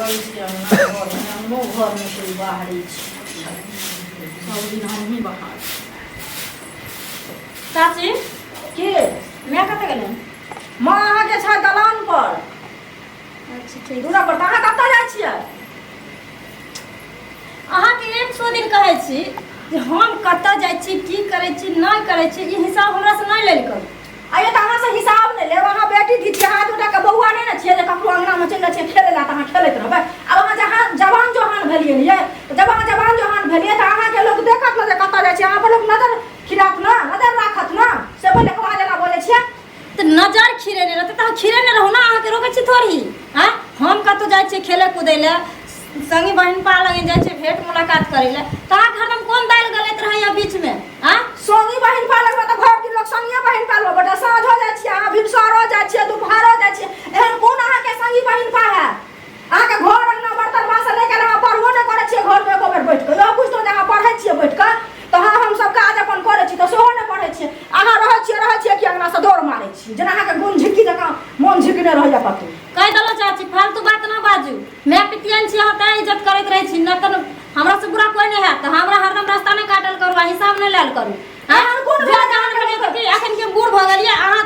करै छै अङ्गना घरमे, अङ्गनो घरमे कोइ बाहरै छै। सब दिन हमही बाहर। चाची। के? माय कतऽ गेलै? माँ अहाँके छै दलान पर। अच्छा ठीक। दूरा पर। तऽ अहाँ कतऽ जाइ छियै? अहाँके 100 दिन कहै छी जे हम कतऽ जाइ छी, की करै छी, नहि करै छी, ई हिसाब हमरासँ नहि लेल करू। आइए तऽ अहाँसँ हिसाब नहि लेब। अहाँ बेटी धी छियै, अहाँ दूटा बौआ नहि ने छियै जे ककरो अङ्गनामे चलि जाइ छियै खेलै लए तऽ अहाँ खेलैत रहबै। आब अहाँ जहाँ जवान जोहान भेलियै ने यै, तऽ जब अहाँ जवान जोहान भेलियै तऽ अहाँके लोक देखत ने जे कतऽ जाइ छियै। अहाँ पर लोक नजर खिलात ने, नजर राखत ने। से बोले अहाँ जेना बजै छियै। तऽ नजर खिरेने रहतै तऽ अहाँ खिरेने रहू ने, अहाँके रोकै छी थोड़ी? आँय, हम कतहु जाइ छियै खेलै कूदै लए, संगी बहिन पा लगे जाइ छियै भेंट मुलाकात करै लए, तऽ अहाँके हरदम कोन दालि गलैत रहैया बीचमे? आँय, संगी बहिन पा लगबै तऽ भरि दिन लोक संगिए बहिन पा लगबै। बेटा, साँझो जाइ छियै अहाँ, भिनसरो जाइ छियै, दुपहरो जाइ छियै। एहन कोन अहाँके संगी बहिन पा है? अहाँके घर अंगना बर्तन बासन नहि केलहुँ, अहाँ पढ़बो नहि करै छियै घरमे एको बेर बैठ कऽ। इहो बुझतहुँ जे अहाँ पढ़ै छियै बैठ कऽ तऽ हँ, हम सब काज अपन करै छी, तऽ सेहो नहि पढ़ै छियै अहाँ। रहै छियै कि अंगनासँ दौड़ मारै छी, जेना अहाँके गुण झिक्की जकाँ मोन झिकने रहैया कतहु। कहि देलहुँ चाची, फालतू बात ना बाजू। मैं पितियन छी अहाँ, तैं इज्जत करैत रहै छी, नहि तऽ हमरा से बुरा कोई नहीं हैत। तऽ हमरा हरदम रास्ता नहि काटल करू आ हिसाब नहि लेल करू। एहन कोन जो भेलै? जहान करियै तऽ की अखन के बूढ़ भऽ गेलियै अहाँ?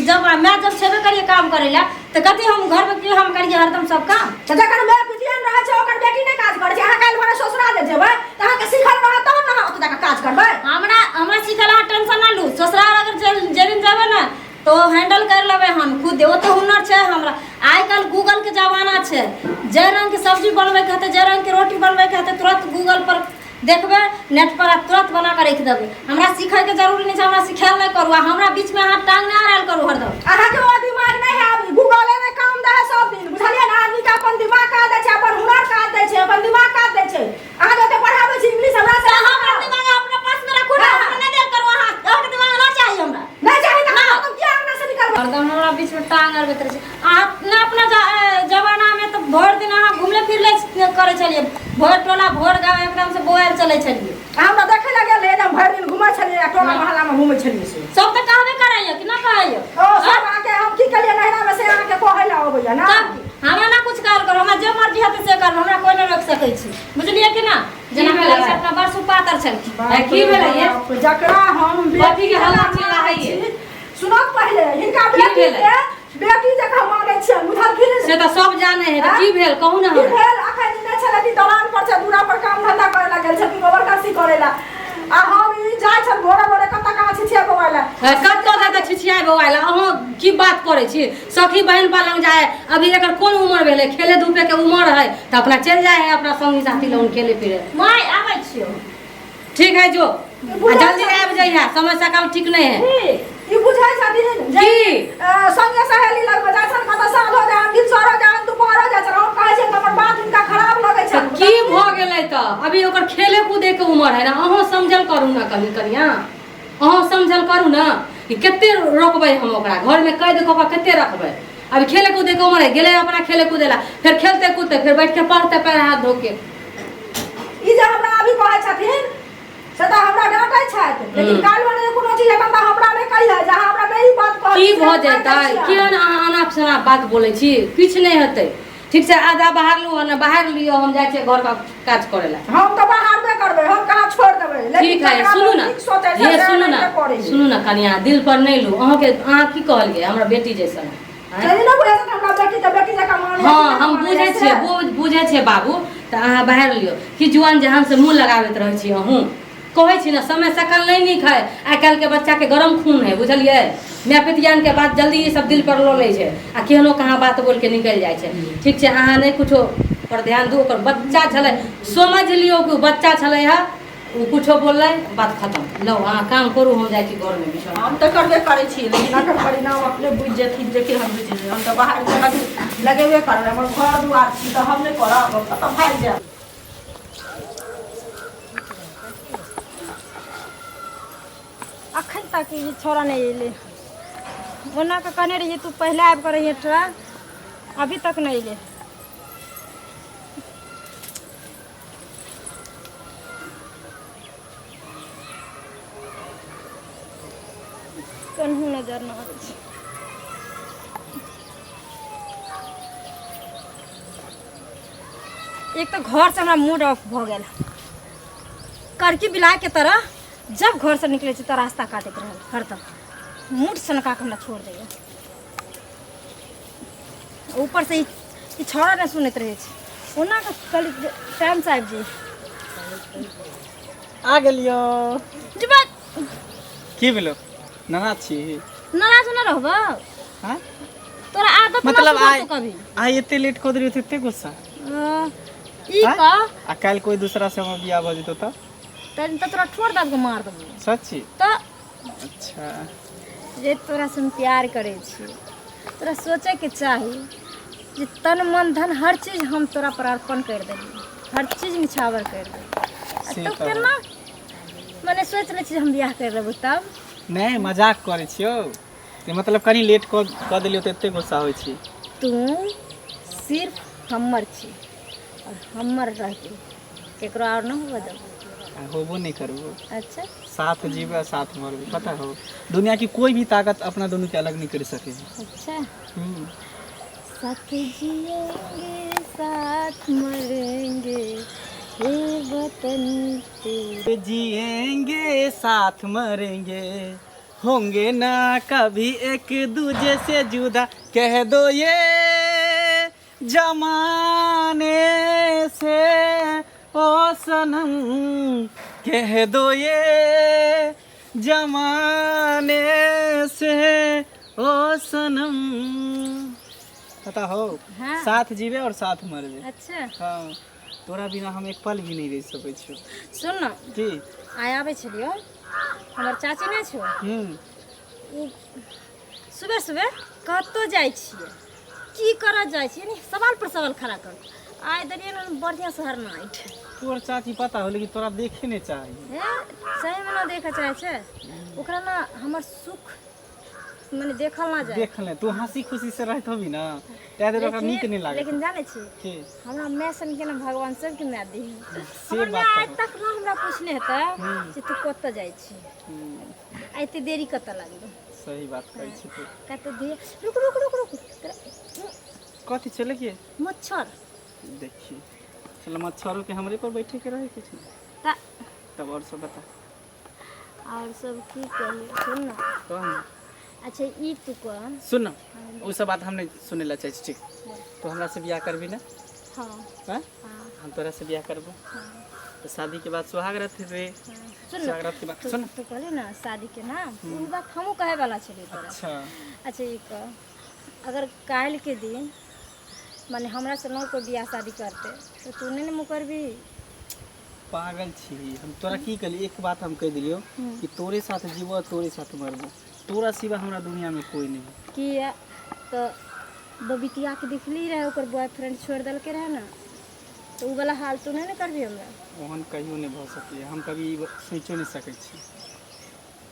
जब मैं जब छेबे करियै काम करै लए तऽ कथी हम घरमे की हम करियै हरदम सब काम? तऽ जखन माय पितियन रहै छै, ओकर बेटी नहि काज करै छै? अहाँ काल्हि भरे ससुरा जे जेबै तऽ अहाँके सीखल रहत तहन ने अहाँ ओतऽ जाकऽ काज करबै। हमरा हमरा सीखल अहाँ टेंशन ना लू। ससुराल अगर जे दिन जेबै ने तो हैंडल कर लेबै हम खुद, ओ तऽ हुनर छै हमरा। आइ काल्हि गूगलके जमाना छै। जे रङ्गके सब्जी बनबैके हेतै, जे रङ्गके रोटी बनबैके हेतै, तुरन्त गूगल पर देखबै, नेट पर, आ तुरन्त बना कऽ राखि देबै। हमरा सीखैके जरूरी नहि छै। हमरा सिखायल नहि करू आ हमरा बीचमे अहाँ टांग नहि अड़ायल करू हरदम। अहाँके ओ दिमाग नहि है अभी। गूगले मे काम दै है सब दिन, बुझलियै ने? आदमी के अपन दिमाग काज दै छै, अपन हुनर काज दै छै, अपन दिमाग काज दै छै। अहाँ जे ओते पढ़ाबै छी इंग्लिश हमरा से। तऽ हमर दिमाग अपना पासमे राखू ने, हमरा नहि देल करू। अहाँ अहाँके दिमाग नहि चाही हमरा। नहि चाही तऽ अहाँ तो किया अंगना से निकलबै? हरदम हमरा बीचमे टांग अड़बैत रहै छै। अहाँ अपना अपना जमानामे तऽ भरि दिन अहाँ घुमले फिरले करै छलियै, भरि टोला भरि गाँव एकदम से बौआयल चलै छलियै। अहाँ हमरा देखै लए गेल रहियै जे हम भरि दिन घुमै छलियै आ टोला मोहल्लामे घुमै छलियै से? सब तऽ कहबे करैया कि ना कहैया? ओ सब अहाँके हम की केलियै नैहरामे से अहाँके कहै लए अबैया ने? तब की? हमरा ना कुछ कहल करू। हमरा जे मर्जी हेतै से करब, हमरा कोइ नहि रोकि सकै छी, बुझलियै कि ना? जेना की भेलै भेलै? से अपना बड़ सुपातर छलखिन। आ की भेलै ये? बाप, जकरा हम कथी के हल्ला बेटी चिल्ला मानै है ये? छी, सुनत पहिले हिनका। की बेटी भेलै? के बेटी जकाँ मानै छियै, बुझलखिन? से तऽ सब जाने है, तऽ की भेल कहू ने की हमरा। भेल? अखन ई नहि छलै दलान पर छै, दूरा पर काम धंधा करे ला गेल छथिन, गोबर करसी करे ला, आ हम ई जाइ छल भोरे भोरे कतऽ कहाँ छिछिया बौआइ ला। कतऽ जाके छिछियाइ बौआइ ला? अहाँ की बात करै छी? सखी बहिन पा लग जाए। अभी एकर कोन उमर भेलै? खेले धूपे के उमर है तऽ अपना चलि जाइ है अपना संगी साथी लग खेले फिरे। माय, आबै छियौ। ठीक है, जो आ जल्दी आबि जइहे, समय सकाल ठीक नहीं है। ई बुझै छथिन जे की? संगे सहेली लग जाइ छन कतऽ, साँझो जाइ, भिनसरो जाइ, दुपहरो जाइ छन। हम कहै छियनि तऽ हमर बात हुनका खराब लगै तऽ छनि। की भऽ गेलै? तऽ अभी ओकर खेले कूदे के उमर है ने। अहाँ समझल करू ने कनि कनिया, अहाँ समझल करू ने कि कते रोकबै हम ओकरा? घरमे कैद कऽ कऽ कते रखबै? अभी खेले कूदे के उमर है, गेलै अपना खेले कूदे ला, फेर खेलते कूदते, फेर बैठ के पढ़ते पैर हाथ धो के। ई जे हमरा अभी कहै छथिन से तऽ हमरा डाँटै छथि, लेकिन काल्हि भने जे कोनो चीज हेतनि तऽ हमरा नहि कहियै जे अहाँ हमरा नहि ई बात कहली। की से भऽ हम मानि जेतै? लै छियै। किया ने अहाँ अनाप शनाप बात बोलै छी? किछु नहि हेतै, ठीक छै? आधा बाहर लू ने, बाहर लियौ, हम जाइ छियै घरके काज करै लए। हम तऽ बाहरबे करबै, हम कहाँ छोड़ि देबै, लेकिन ठीक है। जकरा सुनू लोक ने नीक सोचै छै ये से सुनू ने। एनाहिते करै छै। सुनू ने कनिया, दिल पर नहि लू। अहाँके अहाँ की कहलियै? हमरा बेटी जैसन है। आँय? चलि ने बुझै छथिन हमरा बेटी तऽ बेटी जकाँ मानै। हँ, हम बुझै छियै, बुझै छियै बाबू। तऽ अहाँ बाहर लियौ कि जुआन जहान से मुँह लगाबैत रहै छी अहूँ? कहै छी ने, समय सकल नहि नीक है। आइ काल्हिके बच्चाके गरम खून है, बुझलियै? माय पितियानके बात जल्दी ई सब दिल पर लऽ लै छै आ केहनो कहाँ बात बोलि के निकलि जाइ छै। ठीक छै, अहाँ नहि कुछो पर ध्यान दू। ओकर बच्चा छलै, समझ लियौ कि ओ बच्चा छलै हँ, ओ कुछो बोललै, बात खतम। लौ, अहाँ काम करू, हम जाइ छी घरमे बिछौना। हम तऽ करबे करै छी, लेकिन एकर परिणाम अपने बुझि जेथिन जे केहन होइ छै। हम तऽ बाहर लगेबे करबै, हमर घर दुआर छी तऽ हम नहि करब, हम कतऽ भागि जायब? अखन तक ई छौड़ा नहि अयलै। ओना कऽ कहने रहियै तू पहिले आबि कऽ रहियै तोरा, अभी तक नहि अयलै। कन्हू नजर नहि आबै छै। एक तऽ घरसँ हमरा मूड ऑफ भऽ गेल करकी बिलाके तरह जब घरसँ निकलै छी तऽ रास्ता काटैत रहल हरदम मूड सनका के हमरा छोड़ दैया ऊपरसँ ई ई छौड़ा नहि सुनैत रहै छै ओना कऽ कहली जे टाइमसँ आबि जाइ आ गेलियो जेबै की भेलो नाराज छी नाराज नहि रहबौ हाँ तोरा आदत मतलब ना आइ सुधरतौ कभी आइ एते लेट कऽ देलियो तऽ एते गुस्सा ई आँय? कह आ काल्हि कोई दूसरा से हमर बियाह भऽ जेतौ तऽ तब तऽ तोरा ठोर दाब के मार देबौ सच्ची तऽ अच्छा जे तोरा से हम प्यार करै छी तोरा सोचैके चाही जे तन मन धन हर चीज हम तोरा पर अर्पण करि देलियै हर चीज निछावर करि देलियै आ से तू तऽ केना मने सोचि लै छी जे हम बियाह करि लेबौ तब नहि मजाक करै छियौ से मतलब कनि लेट कऽ कऽ देलियौ तऽ एते गुस्सा होइ छी तू सिर्फ हमर छी और हमर रहती केकरो और न होबऽ देबो आ होबो नहि करबो अच्छा साथ जीवे आ साथ मरबे पता हो दुनिया की कोई भी ताकत अपना दोनों के अलग नहीं कर सके है अच्छा हम्म। साथ जिएंगे साथ मरेंगे हे वतन तेरे जिएंगे साथ मरेंगे होंगे ना कभी एक दूजे से जुदा कह दो ये जमाने से ओ सनम कह दो ये जमाने से ओ सनम पता हो हाँ। साथ जीवे और साथ मरबे अच्छा हाँ तोरा बिना हम एक पल भी नहीं रह सकै छियौ सुन न की आइ आबै छलियौ हमर चाची नहि छौ हम्म ओ सुबह सुबह कतऽ जाइ छियै की करऽ जाइ छियै यानी सवाल पर सवाल खड़ा कर आइ देलियै ने बढ़िआँ से हरनाइट तोर चाची पता हो लेकिन तोरा देखे नहीं चाही हे सहीमे ना देखऽ चाहै छै ओकरा ना हमर सुख मने देखल ना जाए देख ले तू हंसी खुशी से रहत होबी ना तै देर ओकरा नीक नहीं लागत लेकिन जानै छी की हमरा माय सन के ना भगवान सबके माय दी से हमर माय बात आइ तऽ तक ना हमरा पूछने हेतै जे तू कतऽ जाइ छी हम्म, आ एते देरी कतऽ लागलै सही बात कहै छी तू कतऽ दे रुक रुक रुक रुक तोरा- कथी चले के मच्छर देखी चलो मच्छरों के हमरे पर बैठे के रहे के छै तऽ तब और सब बता और सब की कही सुन ना कह ना। अच्छा ई तू कह सुन ना ओ सब बात हम नहीं सुने ला चाहै छी ठीक तो हमरा से बियाह करबी ना हाँ हाँ हाँ हम तोरा से बियाह करबो हाँ तो शादी के बाद सुहाग रात हेबे सुन ना सुहाग रात के बाद तू सुन तू कहली ना शादी के ना उ बात हमहूँ कहे वाला छलियै तोरा अच्छा अच्छा ई कह अगर काल्हि के दिन माने हमरा से न कोइ बियाह शादी करते तो तू नहीं ने मुकरबी पागल छी हम तोरा की कहली एक बात हम कहि दिलियो कि तोरे साथ जीवो आ तोरे साथ मरबो तोरा सिवा हमरा दुनिया में कोई नहीं किया तो बबीतिया के देखली रहे ओकर बॉयफ्रेंड छोड़ देलके रहे ना तो उ वाला हाल तू नहीं ने करबी हमरा ओहन कहियो नहि भऽ सकैए हम कभी ई सोचियो नहि सकै छी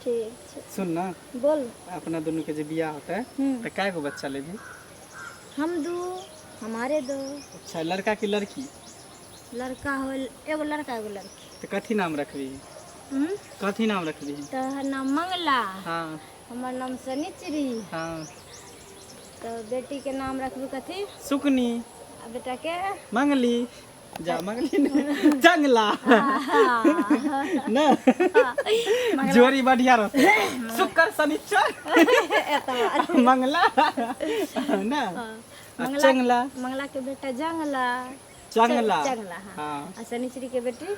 ठीक छै सुन ना बोल अपना दुनू के जे बियाह होतै तऽ कए गो बच्चा लेबही हम दू हमारे दो अच्छा लड़का की लड़की लड़का हो एगो लड़का एगो लड़की तऽ कथी नाम रखबही हम्म? कथी नाम रखबही तोहर नाम मंगला हाँ हमर नाम शनिचरी हाँ तो बेटी के नाम रखबी कथी सुकनी आ बेटा के मंगली जा मंगली ने जंगला ना जोड़ी बढ़िया रहते शुक्र शनिचर मंगला ना आ चंगला मंगला के बेटा जंगला चंगला चंगला हाँ हाँ आ शनिचरी के बेटी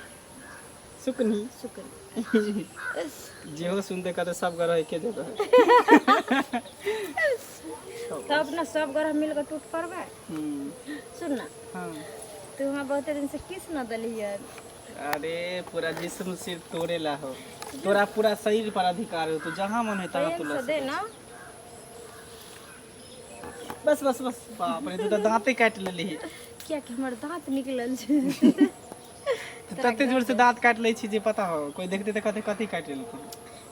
सुकनी सुकनी जेहो सुनते कहते सब ग्रह एके जगह है तब ना सब ग्रह मिल के टूट पड़बै सुन ना हाँ तू हमरा बहुते दिन से किस न देलियै अरे पूरा जिस्म सिर्फ तोरे ला हो तोरा पूरा शरीर पर अधिकार हो तू जहाँ मन है तहाँ तू प्रेम लऽ से दे ना बस बस बस बाप रे तू तऽ दाँते काटि लेलही कियाकि हमर दाँत निकलल छै तते जोर से दाँत काटि लै छी जे पता हो कोई देखते तऽ कहते कथी काटि लेलकै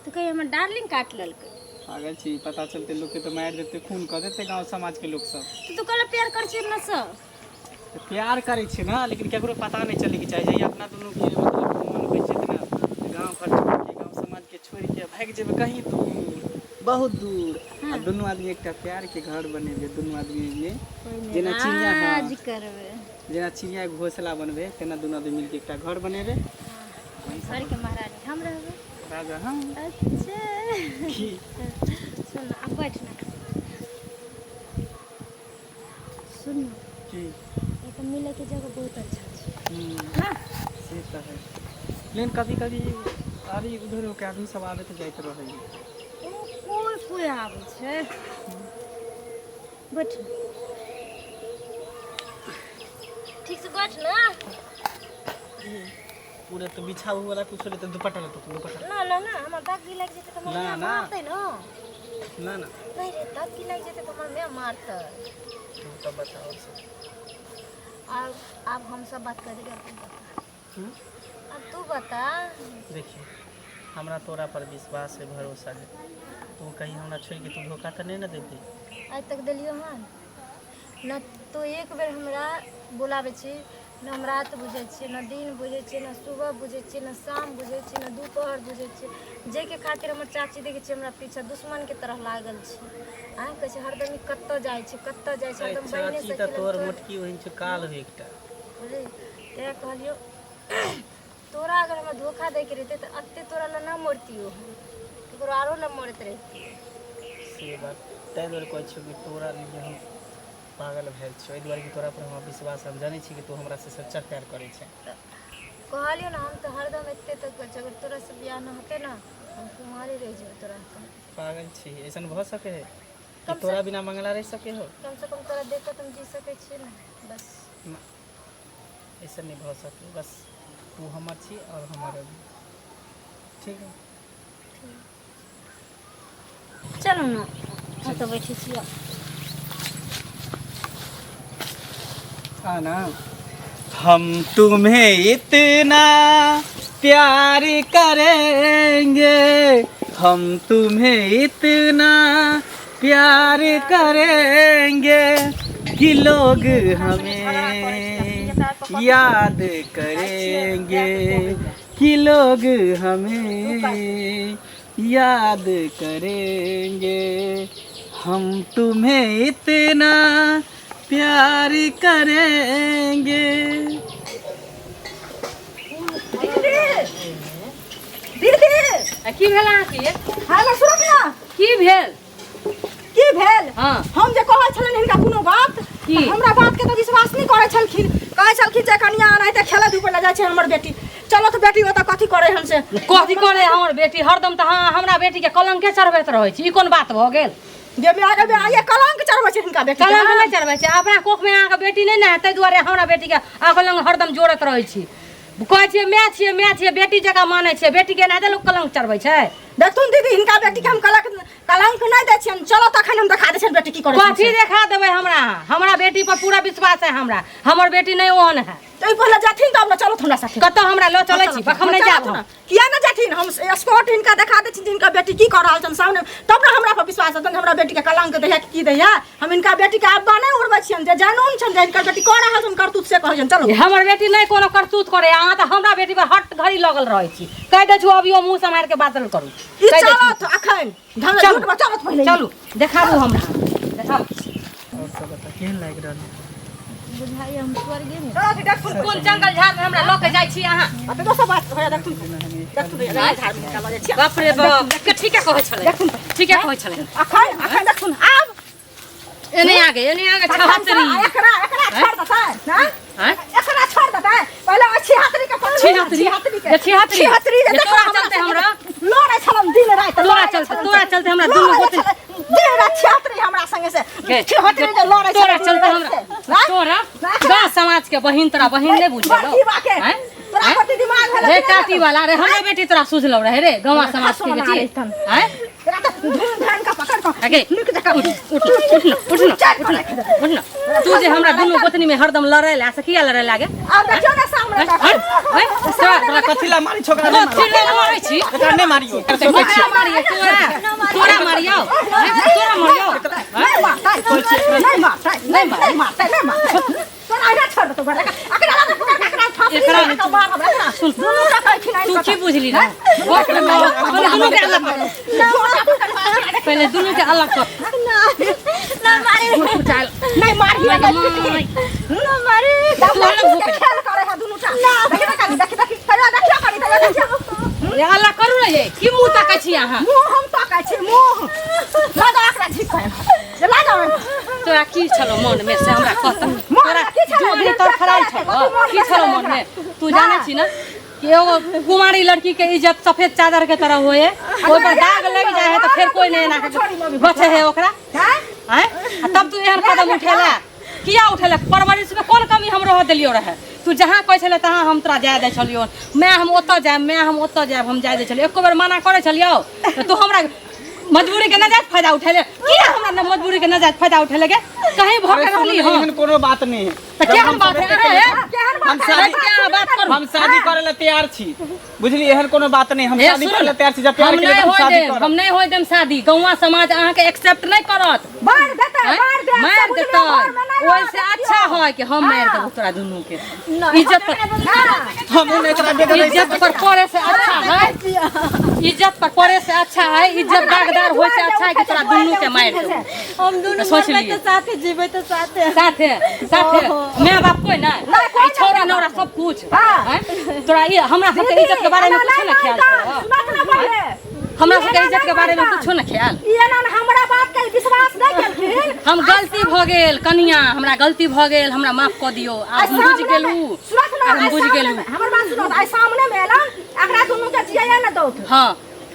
तऽ कही हमर डार्लिंग काटि लेलकै पागल छी पता चलते लोग के तो मारि देते खून कऽ देते गाँव समाज के लोग सब तऽ तू कहला प्यार कर छी हमरा से तऽ प्यार करै छी ना लेकिन केकरो पता नहि चलैके चाही जहिया अपना दुनू के मतलब मन होइ छै ने गाँव घर छोड़ि के गाँव समाज के छोड़ि के भागि जेबै कहीं दूर बहुत दूर आ दुनू आदमी एकटा प्यार के घर बनेबै दुनू आदमी मे ओहिमे जेना चिड़िया हाँ राज करबै जेना चिड़िया घोंसला बनबै तेना दुनू आदमी मिलके एकटा घर बनेबै। घरके महारानी हम रहबै। राजा हम। अच्छा। की? सुन ना, आब बैठ ना। सुन ना। की? एतऽ मिलैके जगह बहुत अच्छा छै। ना से तऽ है, लेकिन कभी कभी अभी उधर होके आदमी सब आबैत जाइत रहै। ओ कोइ कोइ आबै छै। बैठ ना। ठीक से बैठ ना। पूरा तो बिछाउ वाला कुछो लेते, दुपट्टा लेते, दुपट्टा। ना ना ना, हमर दागी लागि जेतै तऽ हमर ना, माय ना। मारतै न। ना ना। नहीं रे, दागी लागि जेतै तऽ हमर माय मारतै। तू तब बताओ सब। आब हम सब बात कर देबै, आब तू बता। हम्म? अब तू बता। देखिए, हमरा तोरा पर विश्वास है, भरोसा है। तू कहीं हमरा छोड़ के तू धोखा तऽ नहीं ना देबही? आइ तक देलियौ हन न? तू एक बेर हमरा बुलाबै छी न, हम रात बुझै छियै न दिन बुझै छियै, न सुबह बुझै छियै न शाम बुझै छियै न दुपहर बुझै छियै। जाहिके खातिर हमर चाची देखै छियै हमरा पीछा दुश्मनके तरह लागल छै। आँय, कहै छै हरदम ई कतऽ जाइ छै, कतऽ जाइ छै, अरे हरदम बहिने चाची से तऽ खेलल तोहर तोर मोटकी ओहन छौ, काल हो एकटा। बुझली? तैं कहलियौ, तोरा अगर हमरा धोखा दैके रहितै तऽ एते तोरा लए न मरतियौ हम, ककरो आरो लए मरैत रहितियै। से बात ताहि दुआरे कहै छियौ कि तोरा लिए हम पागल भेल छियौ, एहि दुआरे कि तोरा पर हमरा विश्वास, हम जानै छी कि तू हमरा से सच्चा प्यार करै छै। कहलियौ ने, हम तऽ हरदम एते तक कहै छियौ, अगर तोरासँ बियाह न हेतै ने, हम कुमारे रहि जेबै तोरा संग। पागल छी? ऐसन भऽ सकै है कि कम से तोरा बिना मंगला रहि सकै हो? कमसँ कम तोरा देख कऽ तऽ हम जी सकै छियै ने, बस। ना, ऐसन नहीं भऽ सकै। बस तू हमर छी और हमर रहबी, ठीक है? चलू ने, ओतऽ बैठै छियै। आना। हम तुम्हें इतना प्यार करेंगे, हम तुम्हें इतना प्यार करेंगे कि लोग हमें याद करेंगे, कि लोग हमें याद करेंगे। हम तुम्हें इतना प्यार करेंगे। दीदी, दीदी। आ की भेल अहाँके? हँ, सुनू ने। की भेल? की भेल? हँ। हम जे कहै छलियनि हिनका कोनो बात की? तऽ हमरा बात के तऽ विश्वास नहि करै छलखिन। कहै छलखिन जे कनिया एनाहिते खेलै धूपै लए जाइ छै हमर बेटी, चलो तऽ बेटी ओतऽ कथी करै हन से। कथी करे हमर बेटी? हरदम तऽ अहाँ हमरा बेटीके कलंके चढ़बैत रहै छी। ई कोन बात भऽ गेल? जे माय गे माय, ये कलंक चढ़बै छै हिनका बेटी के। कलंक नहि चढ़बै छै। अपना कोखमे अहाँके बेटी नहि ने है, ताहि दुआरे हमरा बेटीके अकलंक हरदम जोड़ैत रहै छी। कहै छियै माय छियै, माय छियै, बेटी जकाँ मानै छियै। बेटीके एनाहिते लोक कलंक चढ़बै छै? देखथुन दीदी, हिनका बेटी के हम कलंक कलंक नहि दै छियनि। चलो तखन हम देखा दै छियनि बेटी की करै कथी देखा देबै हमरा? हमरा बेटी पर पूरा विश्वास है हमरा। हमर बेटी नहि ओहन है। तऽ पहिले जाथिन तब ने, चलो हमरा साथे। कतऽ हमरा लऽ चलै छी? हम नहि जायब हम। किया ने जाथिन? हम स्पॉट हिनका देखा दै छी जे हिनका बेटी की कऽ रहल छनि सामने, तब ने हमरा पर विश्वास हेतनि। हमरा बेटी के कलंक दैया कि की दैया? हम हिनका बेटी के अब्बा नहि उड़बै छियनि। जे जानून छनि जे हिनकर बेटी कऽ रहल छनि करतूत, से कहै छनि। चलू। हमर बेटी नहि कोनो करतूत करे। अहाँ तऽ हमरा बेटी पर हट घड़ी लगल रहै छी। कहि दै छी, अभियो मुँह सम्हारि के बात करू। ई कहि दै छी। चलत अखन चलू। झूठ चलत पहिले। चलू, देखाबू हमरा, देखाबू। और सब बता, केहन लागि रहल है? बुझाइए हम स्वर्गेमे। चलत, देखथुन। कोन जंगल झाड़ में हमरा लऽ के जाइ छी अहाँ? आ तऽ दोसर बात भैया, देखथुन देखथुन भैया, झाड़ में हिनका लऽ जाइ छियै। बाप रे बाप, के ठीके कहै छलै, ठीके कहै छलै। अखन अखन देखथुन आब। एने आगे, एने आगे। तखन से छहतरी। एकरा एकरा छोड़ देतै ना? आँय? एकरा छोड़ देतै? पहिले ओहि छिहत्तरी के पकड़ू। छिहत्तरी? छिहत्तरी के। ये छिहत्तरी? छिहत्तरी जे ये देखो तोरा हमरा चलते हमरा? लड़ै छलम दिन राति। तोरा लड़ै चलते, छलम। तोरा चलते हमरा दुनू लड़ै गोटे छलै दिन राति छिहत्तरी हमरा संगे से। गे, छिहत्तरी जे लड़ै तोरा छलै चलते दिन हमरा राति से। आँय? तोरा गाँव समाज के बहिन, तोरा बहिन नहि बुझेलौ? बड़की बाके आँय? तोरा आँय? प्रति दिमाग भेलै रे कि नहि? काटी वाला रे, हमरा बेटी तोरा सुझलौ रहे रे, गाँव समाज के सोना बेटी? रहितन। आँय? तोरा तऽ धुन धान के पकड़ कऽ आगे नीक जकाँ उठ उठ उठ न, उठ न, उठ न, उठ न। तू जे हमरा दुनू गोतनी में हरदम लड़े ला से किया लड़े लागे? आब देखियौ ने सामने। हट, हट, तोरा तोरा कथी ला मारी? छोकरा नहीं कथी ला मारै छी? एकरा नहीं मारियो। तोरा मारियो, तोरा तोरा मारियो, तोरा मारियो। नहीं मारतै, नहीं मारतै, नहीं नहीं मारतै, नहीं मारतै। तोरा अहिना छोड़ देतौ बड़ा। एकरा लगा पकड़ के एकरा फांसी एकरा लगा के मार हमरा। एकरा सुन। दुनू रखै छी तू की बुझली रे? बाप रे बाप, पहिले दुनू के अलग कर, पहिले दुनू के अलग कर। ना मारे। उठ, उठाल। नहीं मारी। माय। नहीं मारी। की मुंह ताकै छी अहाँ मुँह हम ताकै छी मुँह लगा एकरा झिक कर लगा तोरा की छलो मन में से हमरा कह मन तोरा में की छलो? जुआनी दिल तोर फराइ चकरा छलो के, कथी मन की में छलो छलो मन में एकरा? तू जानै छी ना कि एगो कुमारी लड़की के इज्जत सफेद चादर के तरह होए ओहि पर दाग लग जाए है तो फिर कोई नहीं एना के बचे है ओकरा हैं? आँय? आ तब तू एहन कदम उठेला किया उठेला परवरिश में कोन कमी हम रह देलियो रहे तू जहाँ कहै छले तहाँ हम तोरा जाय दै छलियो मैं हम ओतऽ जायब मैं हम ओतऽ जायब हम जाय दै छलियो एको बेर मना करै छलियो तऽ तू हमरा मजबूरी के नाजायज फायदा उठेले किया हमरा न मजबूरी के नाजायज फायदा उठेले गे कहीं भऽ अरे के सुनू रहली ने, हम एहन कोनो बात नहीं है तऽ केहन बात है अहाँ, केहन हम बात है? शादी क्या बात करू हम शादी करे ला तैयार छी बुझली एहन कोनो बात नहीं हम हे शादी सुनू करे ला ने, तैयार छी जब प्यार हम के लिए नहीं हम होय शादी देम हम करब नहीं होय देम शादी गौवा समाज अहाँके एक्सेप्ट नहीं करत मार देतै आँय? मार देत मारि सब देतै बुझलियै, घरमे नहि रहऽ ओहिसँ अच्छा है कि हम मारि देबो तोरा दुनू के इज्जत पर हम उन्हें एकरा बेगर नहीं इज्जत पर पड़े से अच्छा है इज्जत पर पड़े से अच्छा है इज्जत दागदार होय से अच्छा है कि तोरा दुनू के मारि देबो हम दुनू तऽ सोच मरबै लियौ। तऽ साथे जीबै तऽ साथे साथे साथे माय बाप कोई ना ई छौड़ा नौड़ा सब कुछ हाँ। आँय? तोरा ई हमरा सबके इज्जत के बारे में कुछो ना ख्याल छौ सुनत ना पहिले हमरा सबके इज्जत के बारे में कुछो ना ख्याल ई एना ने हमरा बात के विश्वास नहि केलखिन हम गलती भऽ गेल कनिया हमरा गलती भऽ गेल हमरा माफ कऽ दियौ आब हम बुझि गेलहुँ सुनत ना आब हम बुझि गेलहुँ हमर बात सुनत आइ सामने मे एलन एकरा दुनू के जिया ने दौत हँ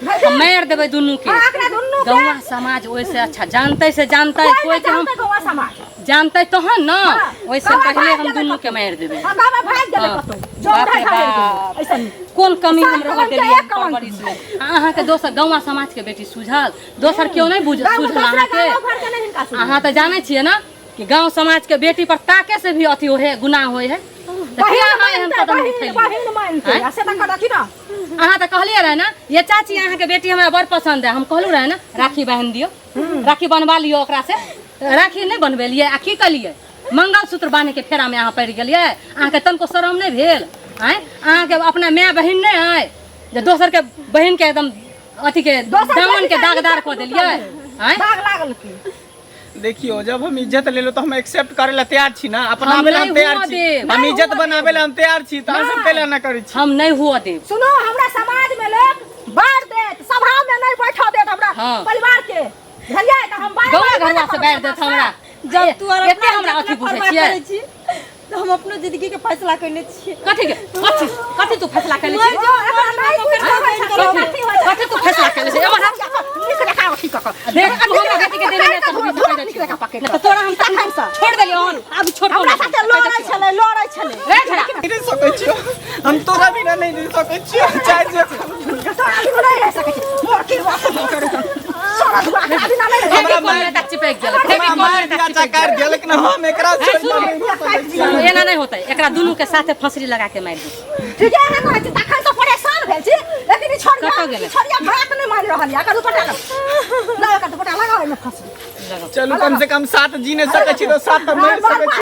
हम मारि देबै दुनू के हाँ, एकरा दुनू के गौवा समाज ओहिसँ अच्छा जानतै से जानतै कोई कोई के हम जानतै गौवा समाज जानतै तहन ने हाँ, ओहिसँ गौवा पहिले भागि हम जेबै दुनू कतौ। के मारि देबै हाँ, गौवा भागि जेबै हाँ। कतौ जो बाप उधर रे भागि बाप। जेबै ऐसन कोन कमी हम सात रहऽ कलम के देलियै एक कलम। परवरिशमे आ अहाँके दोसर गौवा समाजके बेटी सुझल दोसर केओ नहि बुझ गाँव सुझल दोसरा अहाँके गाँव घर के नहि हिनका सुझल। अहाँ तऽ जानै छियै ने कि गाँव समाजके बेटी पर ताके से भी अथी होए गुनाह होए है तऽ बहिन किया अहाँ एहन मानतै कदम बहिन उठेलियै बहिन मानतै आँय? आ से तऽ कहलखिन ना अहाँ तऽ कहलियै रहए ने ये चाची अहाँके बेटी हमरा बड़ पसन्द है हम कहलहुँ रहए ने राखी बान्हि दियौ राखी बनवा लियौ ओकरा से तऽ राखी नहि बनबेलियै आ की कलियै मंगलसूत्र बान्हैके फेरामे अहाँ पड़ि गेलियै अहाँके तनिको शरम नहि भेल आँय अहाँके अपना माय बहिन नहि अइ जे दोसरके बहिनके एकदम अथीके दोसर दामनके बेटी के दागदार कऽ देलियै आँय दाग लागल की देखियो जब हम इज्जत लेलो तो हम एक्सेप्ट करे ला तैयार छी ना अपनावे ला हम हम तैयार नहीं छी हुआ देब। हम इज्जत बनावे ला हम तैयार छी तो हम सब कैला ना करै छी हम नहीं हुआ देब सुनो हमरा समाज में लोग बाढ़ देत सभा में नहीं बैठा देत हमरा हाँ। परिवार के बुझलियै तऽ हम बार गौआ घरवा से बाहर देत हमरा जब तू आर एते हमरा अथी बुझै छियै करै छी तऽ हम अपनो जिंदगी के फैसला करने छियै कथी के कथी कथी तू फैसला केले छी कथी कथी तू फैसला केले छी एमहर देख तू हमरा बेटी के देने नहि तऽ तोरा हम तखन छोड़ देलियौ हन आब छोड़ हमरा साथे लड़ै छलै लड़ै छलै रे छोड़ा नहीं रह सकै छियो हम तोरा बिना नहीं रह सकै छियो चाहे जे तोरा बिना नहीं रह सकै छी मोर की सारा दुआ बिना नहीं रह हमरा फेविकॉल में तक चिपक गेल हमरा फेविकॉल मार में दिया तक चिपक चकार दिया लेकिन हम एकरा छोड़ सुनो। नहीं सकै छियो गेल। एना नहीं होतै एकरा दुनू के साथे फंसरी लगा के मारि दे ठीक है अहाँ कहै छी तखन से परेशान भेल छी लेकिन ई छोड़िया कतऽ गेलै? ई छोड़िया बात नहि मानि रहल यऽ एकर दुपट्टा लगाउ एकर दुपट्टा लगाउ एहिमे फंसरी चलू कम से कम साथ जी नहीं सकै छी तो साथ तऽ मरि सकै छी